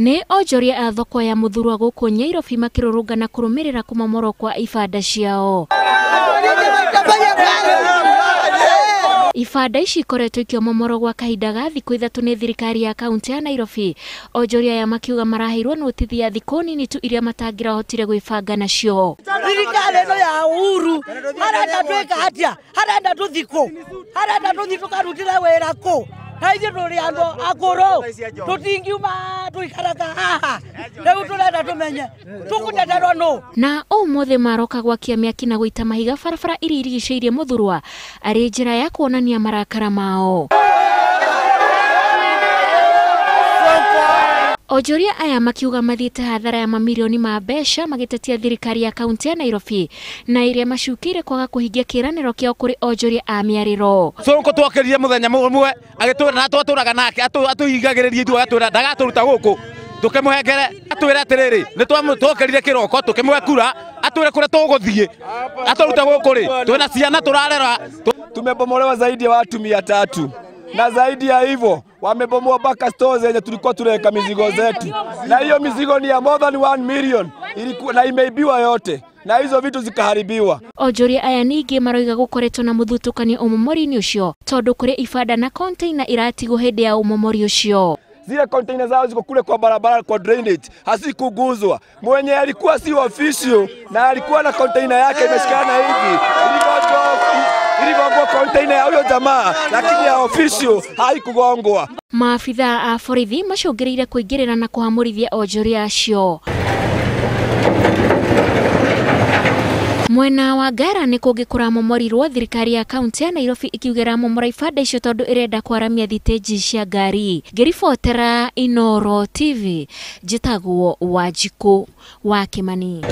Nĩ onjoria a thoko ya Muthurwa gũkũ Nyairobi makĩrũrũngana kũrũmĩrĩra kũmomorwo kwa ibanda ciao. Ibanda ici ikoretwo ikĩomomorwo gwa kahinda ga thikũ 3 nĩ thirikari ya kaunti ya Nairobi. Onjoria aya makiuga maraheirwo notithi ya thikũ nini tu iria matangĩrahotire gwĩbanga nacio. Thirikari ĩno ya Uhuru arenda twĩka atĩa? Arenda tũthiĩ kũ? Arenda tũthiĩ tũkarutĩre wĩra kũ? Na ithuĩ tũrĩ andũ akũrũ, tũtingiuma tũikaraga haha. Rĩu tũrenda tũmenye tũkũteterwo nũ? Na ũmũthĩ maroka gwakia mĩaki na gũita mahiga barabara iria irigicĩirie Muthurwa arĩ njĩra ya kuonania marakara mao. Onjoria aya makiuga mathiĩte hathara ya mamirioni ma mbeca magĩtetia thirikari ya kaunti ya Nairobi na iria macukĩire kwaga kũhingia kĩĩranĩro kĩao kũrĩ onjoria a mĩarĩro. Sonko twakĩrire mũthenya mũmwe agĩtwĩra na twatũraga nake atũhingagĩrĩria ithuĩ agatwĩra ndagatũruta gũkũ tũkĩmũhengere atwĩre atĩrĩrĩ nĩ twokĩrire kĩroko tũkĩmũhe kura atwĩre kũrĩa tũgũthiĩ atũrute gũkũ rĩ twĩna ciana tũrarera. Tumebomolewa zaidi ya watu 300 na zaidi ya hivyo wamebomoa mpaka stores zenye tulikuwa tunaweka mizigo zetu, na hiyo mizigo ni ya more than 1 million ilikuwa na imeibiwa yote na hizo vitu zikaharibiwa. Onjoria aya ningĩ maroiga gũkoretwo na mũthutũkanio ũmomori-inĩ ũcio tondũ kũrĩ ibanda na container iratigwo hĩndĩ ya ũmomori ũcio. Zile container zao ziko kule kwa barabara kwa drainage, hazikuguzwa. Mwenye alikuwa si official na alikuwa na container yake imeshikana hivi, iligongwa container ya huyo jamaa, lakini ya official haikugongwa. Maabithaa a borithi macũngĩrĩire kũingĩrĩra na kũhamũrithia onjoria acio. Mwena wa Ngara nĩ kũngĩ kũramomorirwo, thirikari ya kaunti ya Nairobi ikiuga ĩramomora ibanda icio tondũ ĩrenda kwaramia thitĩnji cia ngari. Ngĩribotera Inooro TV, njĩtagwo Wanjikũ wa Kĩmani.